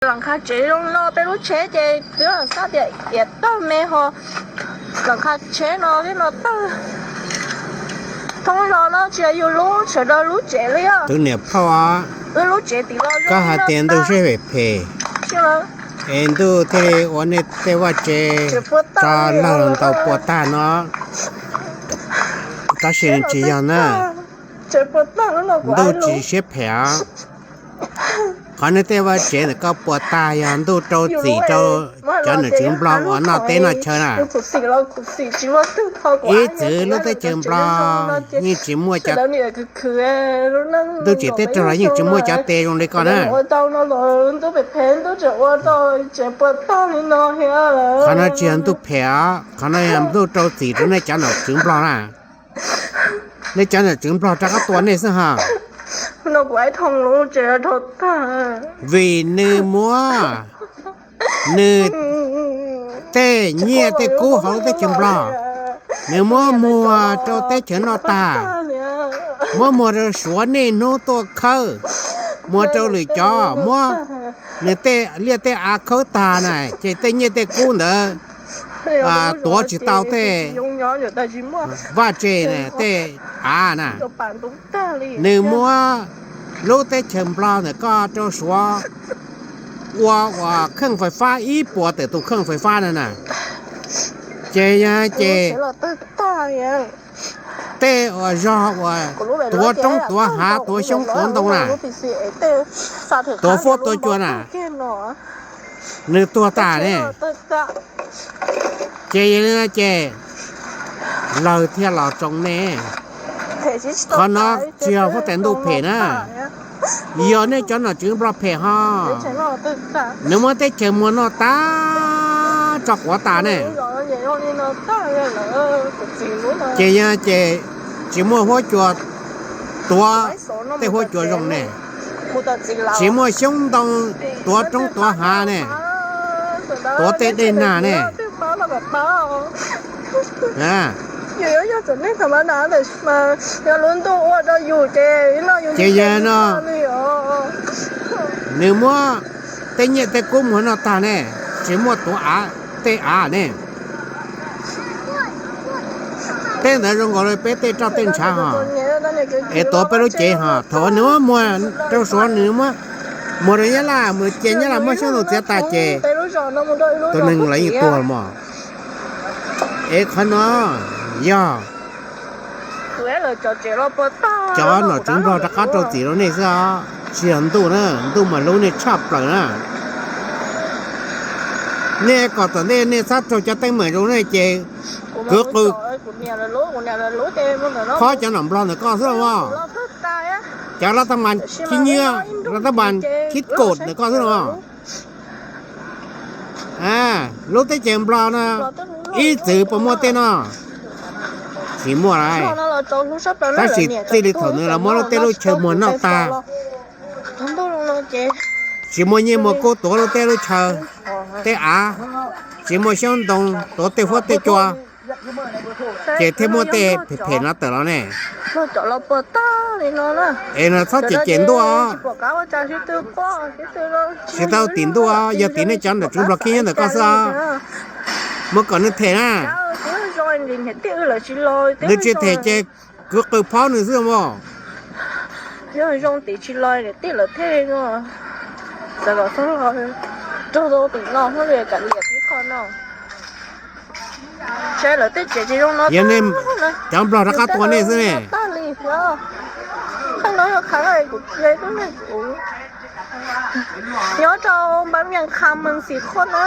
Los nqa tsev zoo no peb lub tsheb ces twb xav tias iav tawg me ho los nqa tsheb no thiab no tawg thoob zos no tsis yog yus lub sawv daws lub tsev li os. Tus niam phauj, wb lub tsev tim los koj hais tias ntuj siab phem phem es ntuj thiaj li ua nej tej vaj tsev tso lawg los ntau puas tag no. Tab sis nws tsis yog na, ntuj tsis siab phem os. Qhov nej tej vaj tsev ntawm koj puas tag yog ntuj rau txim rau cov nom tswv Nplog uas noj teb noj chaw na. Ib txwm lub teb chaws Nplog yeej tsis muaj cov, ntuj tsim teb raug los yeej tsis muaj cov tes zoo li koj na. Qhov no tsis yog ntuj phem os, qhov no yog ntuj rau txim rau nej cov nom tswv Nplog na. Nej cov nom tswv Nplog rov qab tua nej xwb ha. Vim nws muab nws tej nyiaj tej kub hauv lub teb chaws Nplog, nws muab muag rau teb chaws noj tag, muab muag rau Suav niaj hnub tuaj khawb, muag rau lwm cov, muab nws tej liaj tej av khawb tag na, ces tej nyiaj tej kub ntawd tuav tsis tau tej vaj tse tej av na. Nws muab lub teb chaws Nplog ntawm koj rau Suav ua uas kheej fais fab ib puas tawm tus kheej fais fab na na. Ces yog ces tej uas zog uas tuav roob tuav hav tuav xyoob tuav ntoo na, tuav fuab tuav cua na, nws tuag tas ne. Ces yog li no ces lawg thiaj los tsoo nej. Qhov no tsis yog huab tais ntuj phem na, yog nej cov nom tswv Nplog phem ho. Nws muab teb chaws muag noj tag tso quav tas ne. Ces yog ces tsis muaj huab cua tuav tej huab cua zoo ne, tsis muaj xyoob ntoo tuav roob tuav hav ne, tuav tej dej nag ne. Ces yog no, nws muab tej nyiaj tej kub muag noj tag ne, tsis muaj tuav av, tej av ne. Tej ntawd zoo nkaus li peb tej roj tej ntshav ho, es tuav peb lub cev ho. Thaum nws muab muag rau Suav, nws muab muag rau Nyab Laj, mus cia Nyab Laj muab xyoob ntoo txiav tas ces tus neeg lawv yeej tuag mos. Es qhov no yog cov nom tswv Nplog rov qab rau txim rau nej xwb os, tsis yog ntuj na, ntuj mas hlub nej tshaj plaws na. Nej kom tom ntej nej txhob raug cov teeb meem zoo ne ces kwv qw phob cov nom Nplog ntawm koj xwb los mas, cov lab tab mas khib nyiab, lab tab mas khib kaum ntawm koj xwb los mas. Lub teb chaws Nplog no ib txwm puas muaj tej no? Tsis muaj lauj. Tab sis txij li thaum nws los muab lub teb lub chaw muag noj tag, tsis muaj nyiaj muaj kub tuav lub teb lub chaw, tej av, tsis muaj xyoob ntoo tuav tej huab tej cua, ces thiaj muaj tej phem phem no tawm los ne. Es no txhob cem cem ntuj os. Tsis tau tim ntuj os, yog tim nej cov nom tswv Nplog khib nyiab ntawm koj xwb os. Muab kom nej them na. Nws tsis them ces kwv qw phob nws xwb mos. Yog nej cov Nplog rov qab tua nej xwb ne. Nyob rau npab Vias Kham Mees Xis Khuaj na.